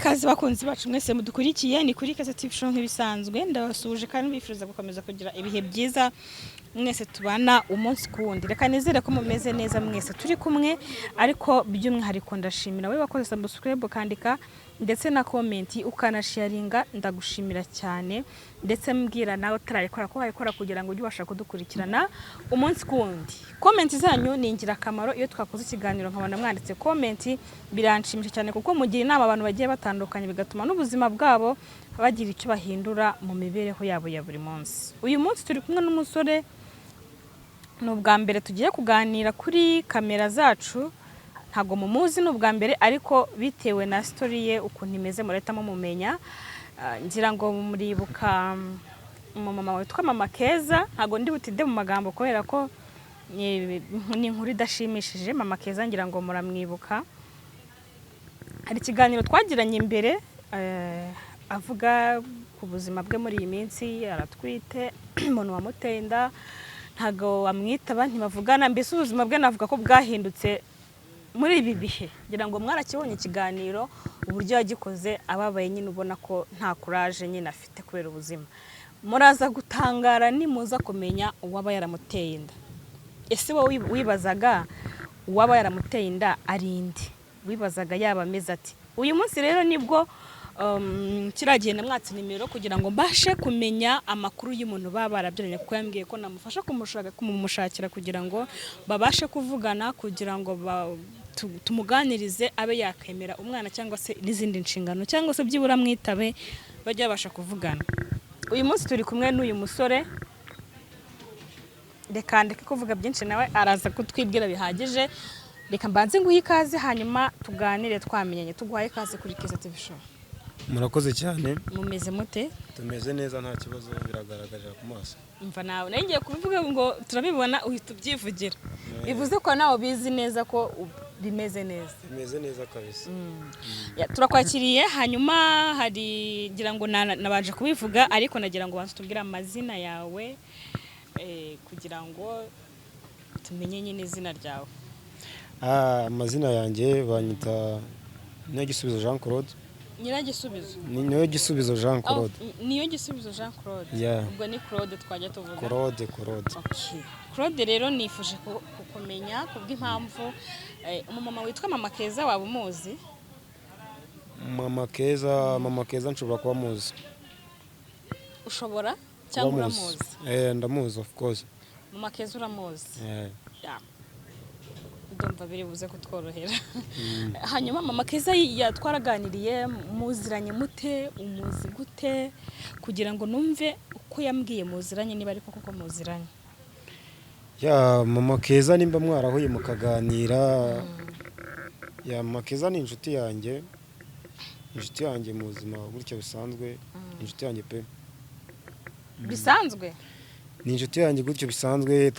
Ikaze bakunzi bacu mwese mudukurikiye, ni kuri Kaze TV Show nk'ibisanzwe. Ndabasuhuje kandi mbifuriza gukomeza kugira ibihe byiza mwese tubana umunsi ku wundi. Reka nizere ko mumeze neza mwese turi kumwe, ariko by'umwihariko ndashimira wowe wakoze subscribe, ukandika ndetse na comment, ukanasharinga. Ndagushimira cyane, ndetse mbwira nawe utarayikora ko wayikora kugira ngo ujye ubasha kudukurikirana umunsi ku wundi. Comment zanyu ni ingirakamaro. Iyo twakoze ikiganiro nkabona mwanditse comment, biranshimisha cyane, kuko mugira inama abantu bagiye batandukanye, bigatuma n'ubuzima bwabo bagira icyo bahindura mu mibereho yabo ya buri munsi. Uyu munsi turi kumwe n'umusore, ni ubwa mbere tugiye kuganira kuri kamera zacu. Ntabwo mumuzi, ni ubwa mbere, ariko bitewe na story ye ukuntu imeze murahita mumumenya. Ngira ngo muribuka umumama witwa Mama Keza. Ntabwo ndi butinde mu magambo kubera ko ni inkuru idashimishije. Mama Keza ngira ngo muramwibuka. Hari ikiganiro twagiranye imbere, avuga ku buzima bwe muri iyi minsi. Aratwite, umuntu wamuteye inda ntabwo amwitaba, ntibavugana. Mbese ubuzima bwe navuga ko bwahindutse muri ibi bihe. Ngira ngo mwarakibonye ikiganiro, uburyo yagikoze ababaye nyine, ubona ko nta courage nyine afite kubera ubuzima. Muraza gutangara nimuza kumenya uwaba yaramuteye inda. Ese wowe wibazaga uwaba yaramuteye inda ari inde? Wibazaga yaba ameze ati? Uyu munsi rero nibwo kiriya gihe namwatse nimero kugira ngo mbashe kumenya amakuru y'umuntu baba barabyaranye, kuko yambwiye ko namufasha kumushaka, kumushakira kugira ngo babashe kuvugana, kugira ngo tumuganirize abe yakemera umwana cyangwa se n'izindi nshingano, cyangwa se byibura mwitabe bajye babasha kuvugana. Uyu munsi turi kumwe n'uyu musore. Reka ndeke kuvuga byinshi, nawe araza kutwibwira bihagije. Reka mbanze nguhe ikaze, hanyuma tuganire twamenyanye. Tuguhaye ikaze kuri Keza TV Show. Murakoze cyane. Mumeze mute? Tumeze neza, nta kibazo, biragaragarira ku maso. Mva nawe nari ngiye kubivuga ngo turabibona, uhita ubyivugira, bivuze ko nawe ubizi neza ko bimeze neza. Bimeze neza kabisa. Ya, turakwakiriye. Hanyuma hari ngira ngo nabanje kubivuga, ariko nagira ngo banze tubwire amazina yawe, kugira ngo tumenye nyine izina ryawe. Amazina yanjye banyita Niyogisubizo Jean Claude. Nyiragisubizo? Ni Niyogisubizo Jean Claude. Oh, niyo Gisubizo Jean Claude. Yeah. Ubwo ni Claude twajya tuvuga? Claude, Claude. Okay. Claude rero, nifuje kukumenya kubw'impamvu umumama witwa Mama Keza, waba umuzi? Mama Keza, Mama Keza nshobora kuba muzi. Ushobora cyangwa Kuba muzi. uramuzi? Ndamuzi, of course. Mama Keza uramuzi? Eh. Ya. Ndumva biri buze kutworohera. Hanyuma Mama Keza twaraganiriye. Muziranye mute? Umuzi gute, kugira ngo numve uko yambwiye muziranye, niba ariko koko muziranye? Ya, Mama Keza nimba mwarahuye mukaganira, ya, Mama Keza ni inshuti yanjye, inshuti yanjye mu buzima gutya bisanzwe, inshuti yanjye pe. Bisanzwe? Ni inshuti yanjye gutyo bisanzwe.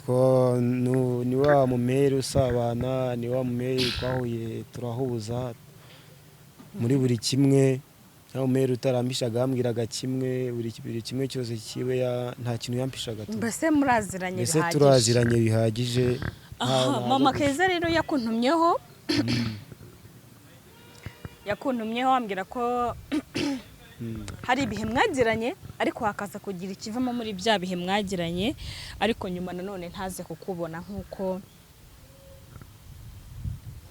Ni wa mumere usabana, ni wa mumere twahuye turahuza muri buri kimwe, wa mumere utarampishaga, yambwiraga kimwe, buri kimwe cyose kiwe, nta kintu yampishaga tu. Mbese muraziranye Mbese bihagije? Turaziranye bihagije. Aha, Mama Keza rero yakuntumyeho ambwira ko hari ibihe mwagiranye, ariko hakaza kugira ikivamo muri bya bihe mwagiranye, ariko nyuma nanone ntaze kukubona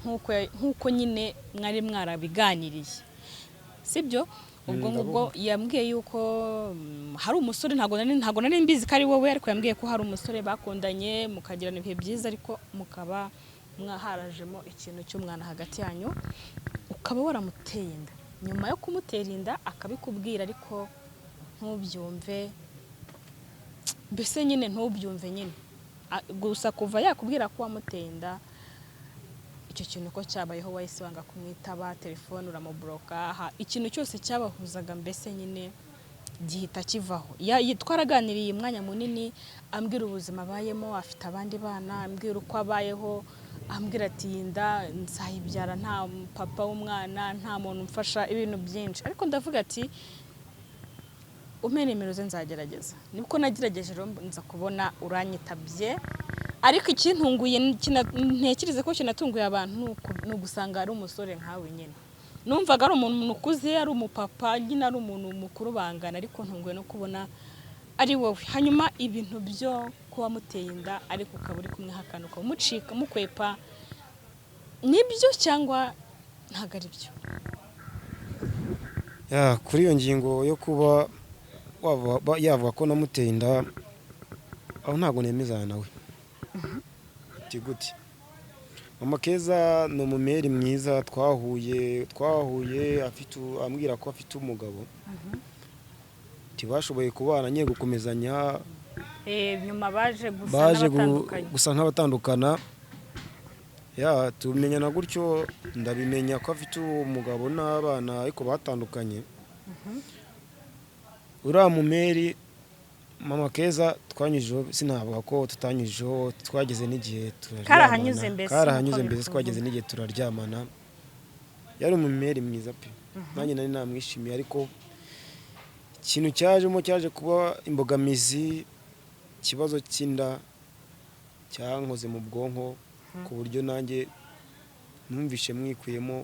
nk'uko nyine mwari mwarabiganiriye, sibyo? Ubwo ngubwo yambwiye yuko hari umusore, ntabwo nari mbizi ko ari wowe, ariko yambwiye ko hari umusore bakundanye mukagirana ibihe byiza, ariko mukaba mwaharajemo ikintu cy'umwana hagati yanyu, ukaba waramuteye inda. Nyuma yo kumutera inda akabikubwira, ariko ntubyumve, mbese nyine ntubyumve nyine. Gusa kuva yakubwira ko wamuteye inda, icyo kintu ko cyabayeho, wahise wanga kumwitaba telefone, uramuburoka, ikintu cyose cyabahuzaga mbese nyine gihita kivaho. Twaraganiriye umwanya munini, ambwira ubuzima abayemo, afite abandi bana, ambwira uko abayeho, ambwira ati: "Iyi nda nzayibyara nta papa w'umwana, nta muntu umfasha," ibintu byinshi. Ariko ndavuga ati: "Umpe nimero ze nzagerageza." Nibwo nagerageje rero, nza kubona uranyitabye. Ariko ikintunguye, ntekereza ko kinatunguye abantu, ni ugusanga ari umusore nkawe nyine. Numvaga ari umuntu ukuze, ari umupapa nyine, ari umuntu mukuru bangana, ariko ntunguwe no kubona ari wowe. Hanyuma ibintu byo kuba muteye inda ariko ukaba uri kumwihakana, ukaba umucika, mukwepa, nibyo cyangwa ntabwo ari byo? Ya, kuri iyo ngingo yo kuba yavuga ko namuteye inda, aho ntabwo nemezanya nawe. Ati gute? Mama Keza ni umumeri mwiza, twahuye afite ambwira ko afite umugabo, ntibashoboye kubana nyine, gukomezanya. Nyuma baje gusa baje n'abatandukanye. Gusa nk'abatandukana. Ya, tumenyana gutyo, ndabimenya ko afite umugabo n'abana ariko batandukanye. Uriya mumeri Mama Keza twanyujijeho, sinavuga ko tutanyujijeho, twageze n'igihe turaryamana. Karahanyuze mbese, Karahanyuze nkuko mbese, twageze bivuga. n'igihe turaryamana. Yari umumeri mwiza pe, nanjye nari namwishimiye, ariko ikintu cyajemo, cyaje kuba imbogamizi, ikibazo cy'inda cyankoze mu bwonko, ku buryo nanjye numvishe mwikuyemo,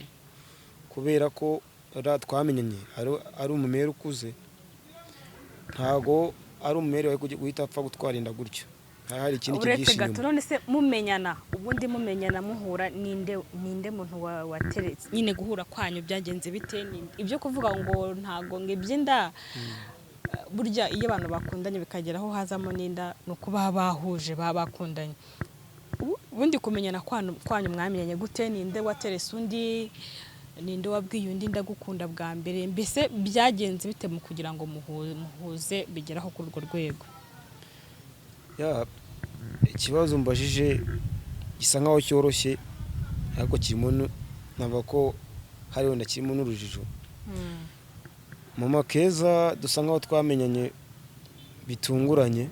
kubera ko twamenyanye ari umumeri ukuze, ntago ari umumeri wari guhita apfa gutwara inda gutyo, hari ikindi Uretse kibyihishe gato, inyuma. none se mumenyana, ubundi mumenyana muhura, ninde muntu wateretse nyine? Guhura kwanyu byagenze bite? Ibyo kuvuga ngo ntago ngo iby'inda, burya iyo abantu bakundanye bikagera aho hazamo n'inda, ni uko baba bahuje, baba bakundanye. Ubundi kumenyana kwanyu mwamenyanye gute? Ninde waterese undi? Ninde wabwiye undi "ndagukunda" bwa mbere? Mbese byagenze bite mu kugira ngo muhuze bigeraho kuri urwo rwego? Ya, ikibazo mbajije gisa nkaho cyoroshye, ariko kirimo navuga ko hari wenda kirimo n'urujijo. Mama Keza dusa nkaho twamenyanye bitunguranye.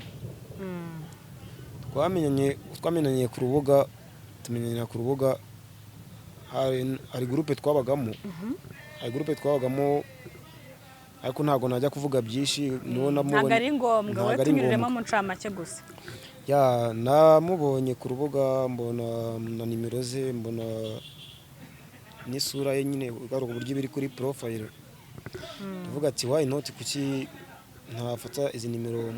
Twamenyanye ku rubuga, tumenyana ku rubuga. Hari groupe twabagamo, ariko ntabwo najya kuvuga byinshi. Niwo Ntabwo namubonye. ari ngombwa. Ntabwo Wowe ari tunyuriremo ngombwa. mu ncamake gusa. Ya, namubonye ku rubuga, mbona na nimero ze, mbona n'isura ye nyine, ugaruka uburyo biri kuri profile, ndavuga ati "Why not? Kuki ntafata izi nimero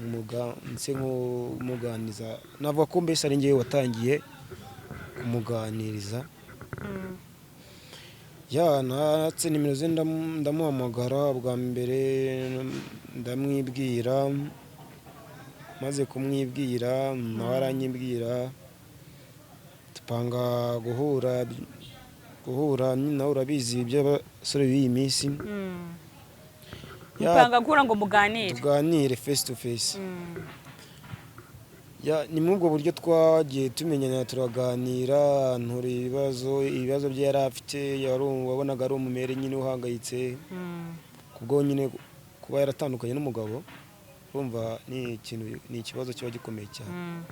nse nk'umuganiriza?" Navuga ko mbese ari njyewe watangiye kumuganiriza. Ya, natse nimero ze, ndamuhamagara bwa mbere, ndamwibwira. Maze kumwibwira, nawe aranyibwira, dupanga guhura. Nawe urabizi iby'abasore b'iyi minsi. Ya, Mupanga guhura ngo muganire. Tuganire face to face. Ya, ni muri ubwo buryo twagiye tumenyana, turaganira, ntura ibibazo bye yari afite. Wabonaga ari umumere nyine uhangayitse kubwo nyine kuba yaratandukanye n'umugabo. Urumva ni ikintu, ni ikibazo kiba gikomeye cyane.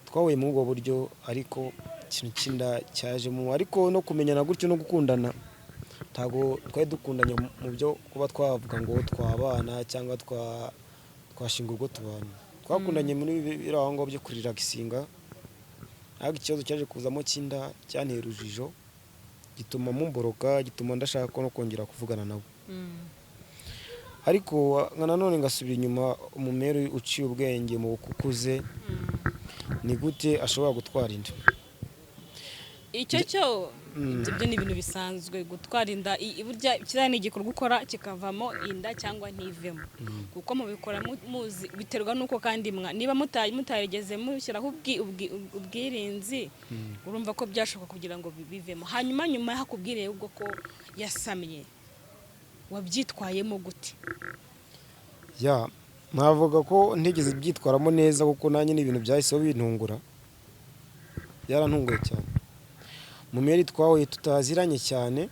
Twahuye muri ubwo buryo, ariko ikintu cy'inda cyajemo. Ariko no kumenyana gutyo no gukundana, ntabwo twari dukundanye mu byo kuba twavuga ngo twabana cyangwa twashinga urugo tubana. Twakundanye muri biriya aho ngaho byo kurelaxinga, ariko ikibazo cyaje kuzamo cy'inda cyantera urujijo, gituma mumboroka, gituma ndashaka no kongera kuvugana nawe. Ariko nka nanone ngasubira inyuma, umumeri uciye ubwenge mu ukuze, ni gute ashobora gutwara inda? Icyo cyo, ibyo byo ni ibintu bisanzwe, gutwara inda. Burya kiriya ni igikorwa ukora kikavamo inda cyangwa ntivemo, kuko mubikora muzi, biterwa n'uko kandi niba mutarigeze mushyiraho ubwirinzi, urumva ko byashoboka kugira ngo bivemo. Hanyuma nyuma hakubwiriye ubwo ko yasamye, wabyitwayemo gute? Ya, navuga ko ntigeze byitwaramo neza, kuko nanjye ni ibintu byahiseho bintungura, byarantunguye cyane. Mumeri twahuye tutaziranye cyane,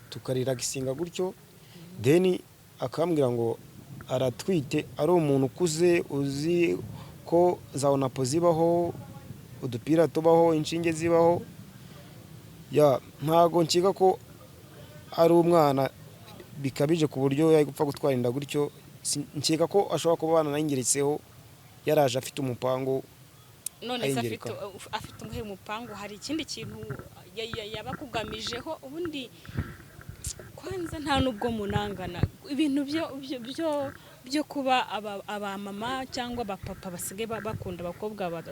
tukarelaxinga gutyo, then akambwira ngo aratwite. Ari umuntu ukuze, uzi ko za onapo zibaho, udupira tubaho, inshinge zibaho. Ya, ntago nkiga ko ari umwana bikabije ku buryo yari gupfa gutwara inda gutyo. Nkeka ko ashobora kuba bananayingeretseho, yaraje afite umupango. None se afite Ayingereka. Afite umuhe mupangu? Hari ikindi kintu yaba akugamijeho ubundi? Kwanza nta nubwo munangana. Ibintu byo kuba abamama cyangwa abapapa basigaye bakunda abakobwa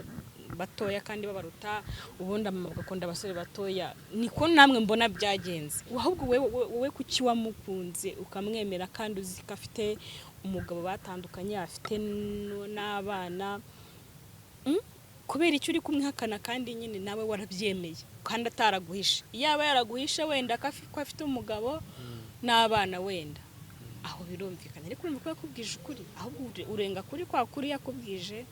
batoya kandi babaruta, ubundi abamama bagakunda abasore batoya, niko namwe mbona byagenze. Ahubwo wowe kuki wamukunze ukamwemera kandi uzi ko afite umugabo batandukanye, afite n'abana? Kubera icyo uri kumwihakana kandi nyine nawe warabyemeye kandi ataraguhishe? Yaba yaraguhishe wenda ko afite umugabo n'abana, wenda aho birumvikana, ariko urumva ko yakubwije ukuri, ahubwo urenga kuri kwa kuri yakubwije,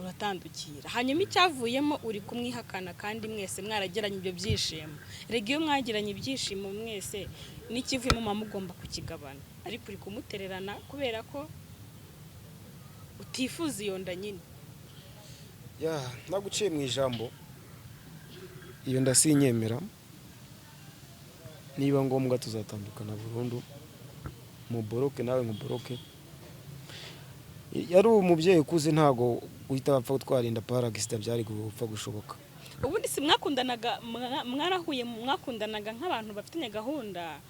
uratandukira. Hanyuma icyavuyemo uri kumwihakana kandi mwese mwaragiranye ibyo byishimo. Rega iyo mwagiranye ibyishimo mwese, n'ikivuyemo muba mugomba kukigabana, ariko uri kumutererana kubera ko utifuza iyo nda nyine. Ya, naguciye mu ijambo, iyo nda sinyemera. Niba ngombwa tuzatandukana burundu, muboroke nawe nkuboroke. Yari umubyeyi ukuze, ntago guhita bapfa gutwara inda par accident byari gupfa gushoboka. Ubundi si mwakundanaga, mwarahuye, mwakundanaga nk'abantu bafitanye gahunda,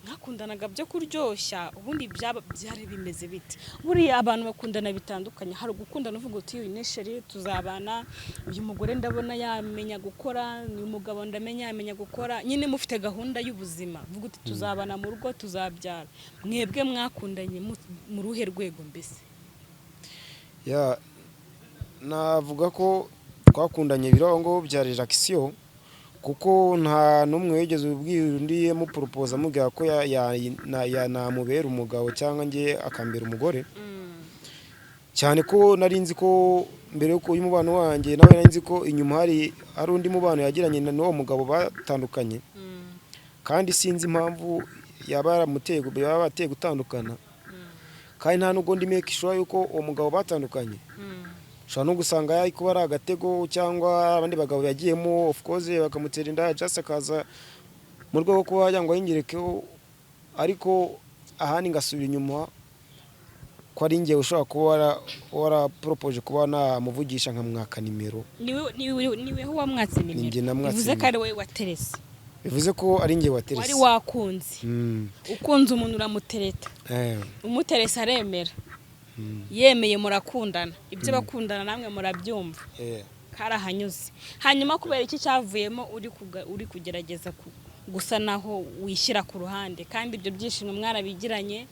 mwakundanaga byo kuryoshya? Ubundi byaba byari bimeze bite? Buriya abantu bakundana bitandukanye. Hari ugukundana uvuga uti: "Uyu ni chéri, tuzabana, uyu mugore ndabona yamenya gukora, uyu mugabo ndamenya yamenya gukora." Nyine mufite gahunda y'ubuzima, uvuga uti: "Tuzabana mu rugo, tuzabyara." Mwebwe mwakundanye mu ruhe rwego mbese? Ya, navuga ko twakundanye birongo bya relation, kuko nta n'umwe wigeze ubwira undi muporopoza, amubwira ko namubera umugabo cyangwa njye akambera umugore, cyane ko nari nzi ko mbere y'uko y'umubano wanjye nawe, nari nzi ko inyuma hari undi mubano yagiranye n'uwo mugabo batandukanye, kandi sinzi impamvu yaba yaramuteye, yaba yabateye gutandukana, kandi nta nubwo ndi make sure yuko uwo mugabo batandukanye. Ushobora no gusanga yari kuba ari agatego cyangwa abandi bagabo yagiyemo, of course bakamutera inda, just akaza mu rwego rwo kuba wagira ngo ayingerekeho. Ariko ahandi ngasubira inyuma ko ari njye ushobora kuba waraporopoje kuba namuvugisha, nkamwaka nimero. Niweho wamwatse nimero? Ni njye namwatse Bivuze ko nimero. ari wowe waterese? Bivuze ko ari njye waterese. Wari wakunze. Ukunze umuntu uramutereta. Umuterese aremera. Yemeye murakundana, ibyo bakundana namwe murabyumva. Karahanyuze. Hanyuma kubera iki cyavuyemo uri kugerageza gusa naho wishyira ku ruhande, kandi ibyo byishimo mwarabigiranye,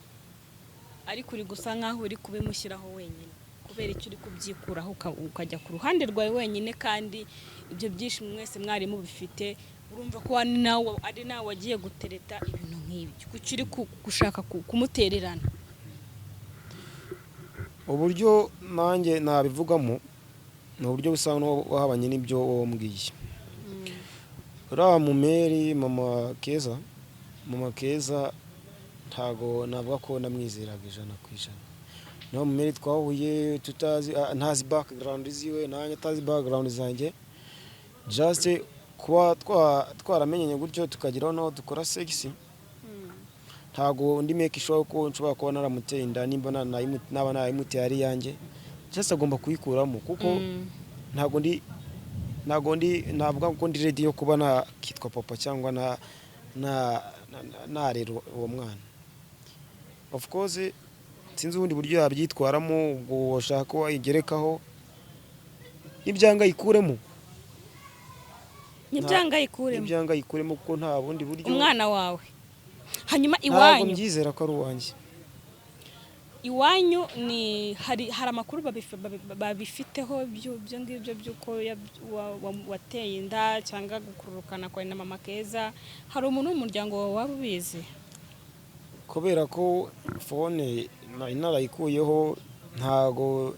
ariko uri gusa nkaho uri kubimushyiraho wenyine? Kubera icyo uri kubyikuraho ukajya ku ruhande rwawe wenyine, kandi ibyo byishimo mwese mwari mubifite? Urumva ko ari nawe wagiye gutereta ibintu nk'ibyo. Kuki uri gushaka kumutererana? Uburyo nanjye nabivugamo ni uburyo busa n'uwahabanye n'ibyo wowe mbwiye. Uriya mumeri, mama Keza, mama Keza ntago navuga ko namwizeraga 100%. Niyo mumeri twahuye tutazi, ntazi background ziwe, nanjye atazi background zanjye. Just kuba twaramenyanye gutyo, tukageraho naho dukora sex, ntago ndi make sure ko nshobora kuba naramuteye inda. Nimba naba narayimuteye ari iyanjye, just agomba kuyikuramo, kuko ntago ndi navuga ko ndi ready yo kuba nakitwa papa cyangwa na narera uwo mwana. Of course sinzi ubundi buryo yabyitwaramo. Ubwo washaka ko wayigerekaho, nibyanga yikuremo. Ntibyanga yikuremo. Nibyanga yikuremo, kuko nta bundi buryo. Umwana wawe. Hanyuma Ntabwo iwanyu mbyizera ko ari uwanjye. Iwanyu ni hari amakuru babifiteho ibyo ngibyo by'uko wateye inda cyangwa gukururukana kwawe na mama Keza? Hari umuntu w'umuryango wawe waba ubizi? Kubera ko phone nari narayikuyeho, ntago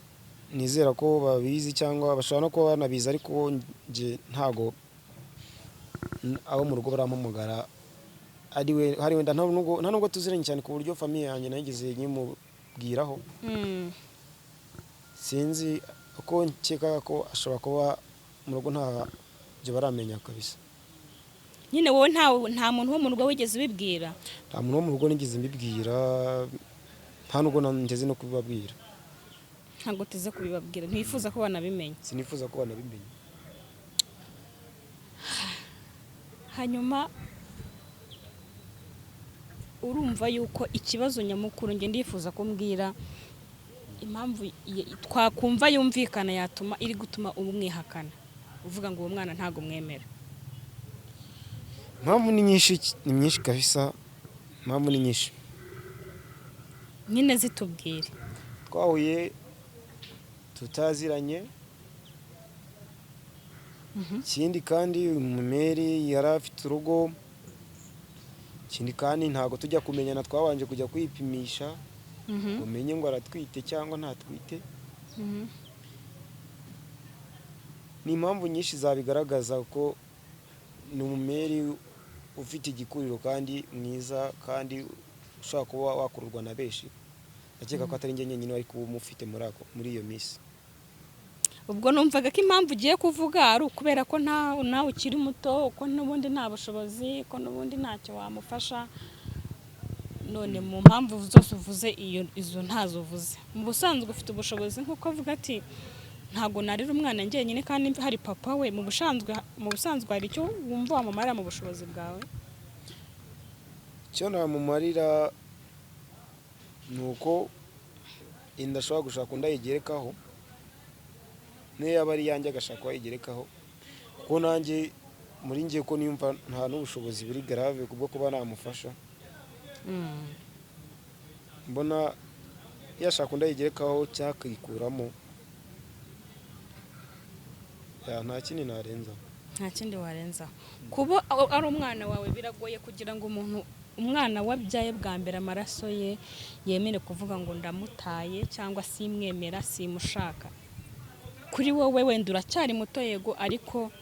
nizera ko babizi, cyangwa bashobora no kuba banabizi, ariko njye ntago abo mu rugo barampamagara. Ari we hari wenda, nta nubwo tuziranye cyane ku buryo famille yanjye nayigeze nyimubwiraho. Sinzi uko nkeka ko ashobora kuba mu rugo ntabyo baramenya kabisa. Nyine wowe nta muntu wo mu rugo wigeze ubibwira? Nta muntu wo mu rugo nigeze mbibwira, nta nubwo ngeze no kubibabwira. Ntabwo uteze kubibabwira, ntiwifuza ko banabimenya? Sinifuza ko banabimenya. Hanyuma Urumva yuko ikibazo nyamukuru, njye ndifuza kumbwira impamvu twakumva yumvikana yatuma iri gutuma umwihakana, uvuga ngo uwo mwana ntabwo mwemera. Impamvu ni nyinshi, ni nyinshi kabisa, impamvu ni nyinshi. Nyine zitubwire. Twahuye tutaziranye. Ikindi kandi, umumeri yari afite urugo. Ikindi kandi, ntabwo tujya kumenyana twabanje kujya kwipimisha ngo umenye ngo aratwite cyangwa ntatwite. Ni impamvu nyinshi zabigaragaza ko ni umumeri ufite igikuriro kandi mwiza, kandi ushobora kuba wakururwa na benshi. Ndakeka ko atari njye njyenyine wari kuba umufite muri iyo minsi. Ubwo numvaga ko impamvu ugiye kuvuga ari ukubera ko nta nawe ukiri muto, ko n'ubundi nta bushobozi, ko n'ubundi ntacyo wamufasha. None mu mpamvu zose uvuze, iyo izo ntazo uvuze. Mu busanzwe ufite ubushobozi, nk'uko avuga ati ntabwo narera umwana njyenyine kandi hari papa we. Mu busanzwe hari icyo wumva wamumarira mu bushobozi bwawe? Icyo namumarira ni uko inda ashobora gushaka undi ayigerekaho, niyo yaba ari iyanjye agashaka uwayigerekaho, kuko nanjye muri njye ko niyumva nta n'ubushobozi buri grave bwo kuba namufasha. Mbona yashaka undi ayigerekaho cyangwa akayikuramo. Ya, nta kindi narenza. Nta kindi warenzaho. Kuba ari umwana wawe, biragoye kugira ngo umuntu, umwana wabyaye bwa mbere, amaraso ye, yemere kuvuga ngo ndamutaye cyangwa simwemera, simushaka. Kuri wowe wenda uracyari muto, yego, ariko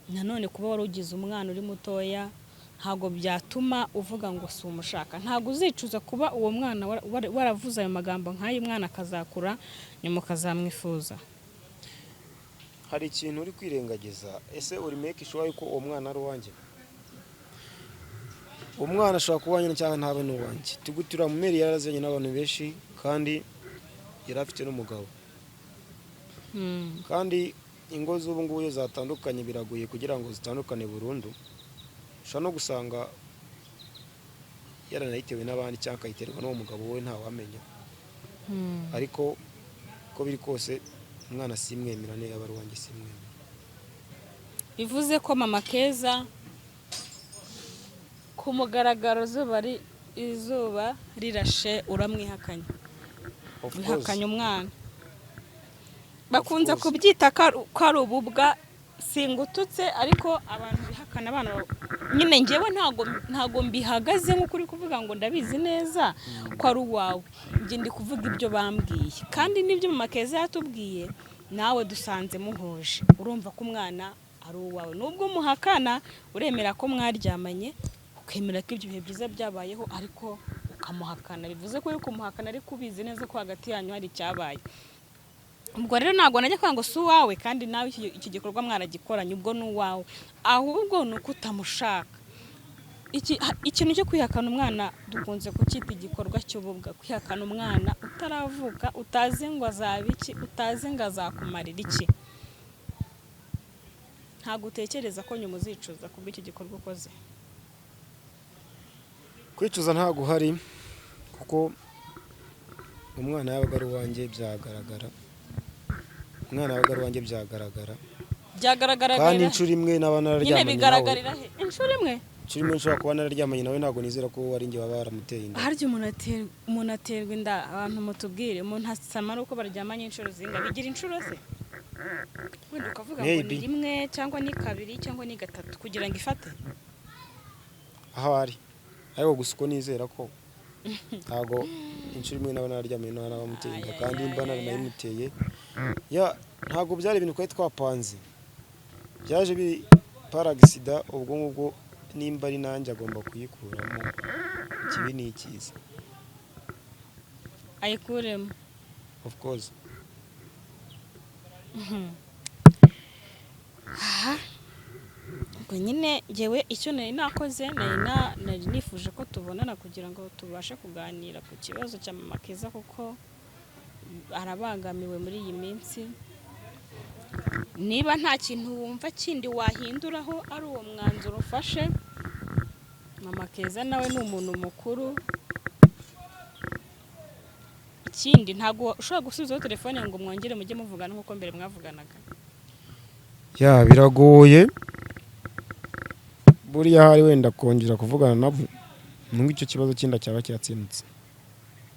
nanone kuba wari ugize umwana uri mutoya ntabwo byatuma uvuga ngo si umushaka. Ntabwo uzicuza kuba uwo mwana waravuze ayo magambo nk'ayo, umwana akazakura nyuma ukazamwifuza? Hari ikintu uri kwirengagiza. Ese uri make sure yuko uwo mwana ari uwanjye? Uwo mwana ashobora kuba uwanjye cyangwa ntabe n'uwanjye. Tugutura mumeri yarazanye n'abantu benshi, kandi yari afite n'umugabo. Kandi ingo z'ubu ngubu iyo zatandukanye biragoye kugira ngo zitandukane burundu. Ushobora no gusanga yaranayitewe n'abandi cyangwa akayiterwa n'uwo mugabo we, ntawamenya. Ariko uko biri kose, umwana simwemera, niyo yaba ari uwanjye simwemera. Bivuze ko Mama Keza ku mugaragaro, izuba rirashe, uramwihakanye? Of course. Wihakanye umwana. Bakunze Course. kubyita ko ari ububwa. Singututse, ariko abantu bihakana abana nyine, ngewe ntago mbihagaze nk'uko uri kuvuga ngo ndabizi neza ko ari uwawe. Njye ndi kuvuga ibyo bambwiye, kandi n'ibyo Mama Keza yatubwiye nawe dusanze muhuje. Urumva ko umwana ari uwawe nubwo muhakana. Uremera ko mwaryamanye, ukemera ko ibyo bihe byiza byabayeho, ariko ukamuhakana. Bivuze ko uri kumuhakana ariko ubizi neza ko hagati yanyu hari icyabaye. Ubwo rero ntabwo najya kuvuga ngo si uwawe kandi nawe iki gikorwa mwaragikoranye. Ubwo ni uwawe, ahubwo ni uko utamushaka. Ikintu cyo kwihakana umwana dukunze kucyita igikorwa cy'ububwa. Kwihakana umwana utaravuka, utazi ngo azaba iki, utazi ngo azakumarira iki, ntabwo utekereza ko nyuma uzicuza kubw'iki gikorwa ukoze? Kwicuza ntabwo uhari, kuko umwana yabaga ari uwanjye byagaragara. Umwana yabaga ari uwanjye byagaragara. Byagaragara. Kandi inshuro imwe naba Nyine nararyamanye nawe. Bigaragarira he inshuro imwe? Inshuro imwe nshobora kuba nararyamanye nawe, ntabwo nizera ko ari njye waba waramuteye inda. Harya umuntu aterwa inda, abantu mutubwire, umuntu asama ari uko baryamanye inshuro zingahe? Bigira inshuro se? Wenda ukavuga ngo ni Maybe. rimwe cyangwa ni kabiri cyangwa ni gatatu kugira ngo ifate. Aho ari, ariko gusa uko nizera ko ntabwo inshuro imwe naba nararyamanye nawe nabamuteye inda. Kandi mba naranayimuteye ya, ntabwo byari ibintu twari twapanze, byaje biri par accident. Ubwo ngubwo nimba ari nanjye agomba kuyikuramo, ikibi ni icyiza. Ayikuremo. Of course. Aha ubwo nyine ngewe icyo nari nakoze, nari nifuje ko tubonana kugira ngo tubashe kuganira ku kibazo cya Mama Keza, kuko arabangamiwe muri iyi minsi. Niba nta kintu wumva kindi wahinduraho, ari uwo mwanzuro ufashe, Mama. Mama Keza nawe ni umuntu mukuru. Ikindi, ntabwo ushobora gusubizaho telefone ngo mwongere mujye muvugana nk'uko mbere mwavuganaga. Ya, biragoye. Buriya hari wenda kongera kuvugana nabo nubwo icyo kibazo cy'inda cyaba cyatsimutse,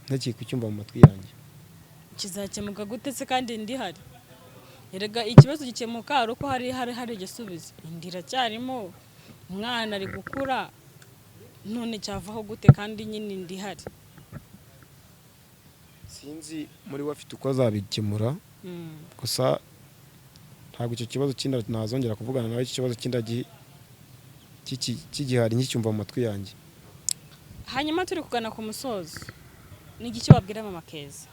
ntakiri kucyumva mu matwi yanjye. Kizakemuka gute se kandi ndihari? Erega ikibazo gikemuka ari uko hari igisubizo. Inda iracyarimo, umwana ari gukura, none cyavaho gute kandi nyine ndihari? Sinzi, muri we afite uko azabikemura. Gusa ntabwo icyo kibazo cy'inda nazongera kuvugana nawe icyo kibazo cy'inda kigihari, nkicyumva mu matwi yanjye. Hanyuma turi kugana ku musozo, ni igiki wabwira Mama Keza?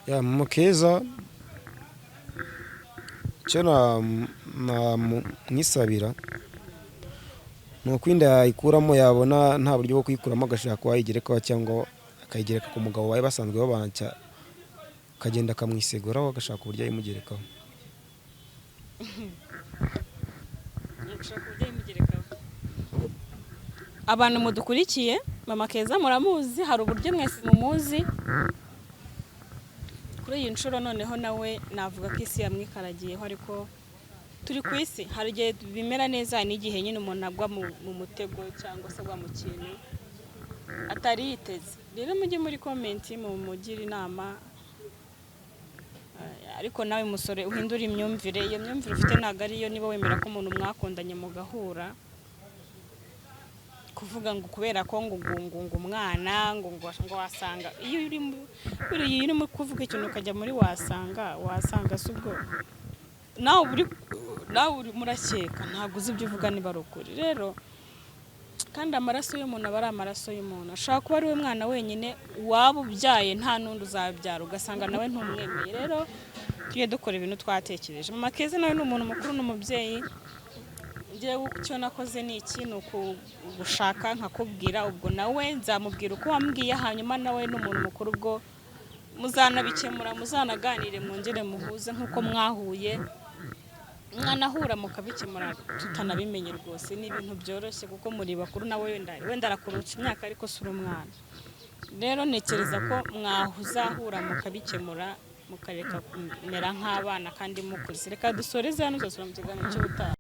Ya, Mama Keza, icyo namwisabira ni uko inda yayikuramo, yabona nta buryo bwo kuyikuramo agashaka uwayigerekaho cyangwa akayigereka ku mugabo wawe basanzwe babana, akagenda akamwiseguraho, agashaka uburyo ayimugerekaho. Gushaka uburyo ayimugerekaho. Abantu mudukurikiye, Mama Keza muramuzi, hari uburyo mwese mumuzi. Kuri iyi nshuro noneho nawe navuga ko isi yamwikaragiyeho, ariko turi ku isi, hari igihe bimera neza, hari n'igihe nyine umuntu agwa mu mutego cyangwa se agwa mu kintu atari yiteze. Rero mujye muri comment mumugire inama. Ariko nawe musore, uhindure imyumvire. Iyo myumvire ufite ntabwo ariyo. Niba wemera ko umuntu mwakundanye mugahura, kuvuga ngo kubera ko ngo umwana ngo wasanga, iyo uri buriya iyo urimo kuvuga ikintu ukajya muri wasanga, si ubwo nawe urimo urakeka, ntabwo uzi ibyo uvuga niba ari ukuri. Rero kandi amaraso y'umuntu aba ari amaraso y'umuntu. Ashobora kuba ari we mwana wenyine waba ubyaye, nta n'undi uzabyara, ugasanga nawe ntumwemeye. Rero tujye dukora ibintu twatekereje. Mama Keza nawe ni umuntu mukuru, ni umubyeyi. Njyewe icyo nakoze ni iki? Ni ukugushaka nkakubwira, ubwo nawe nzamubwira uko wambwiye. Hanyuma nawe ni umuntu mukuru, ubwo muzanabikemura, muzanaganire, mwongere muhuze nk'uko mwahuye. Mwanahura mukabikemura tutanabimenye rwose, ni ibintu byoroshye kuko muri bakuru. Nawe wenda arakurusha imyaka, ariko si uri umwana. Rero ntekereza ko mwahuzahura mukabikemura, mukareka kumera nk'abana kandi mukuze. Reka dusoreze hano, tuzasubira mu kiganiro cy'ubutaha.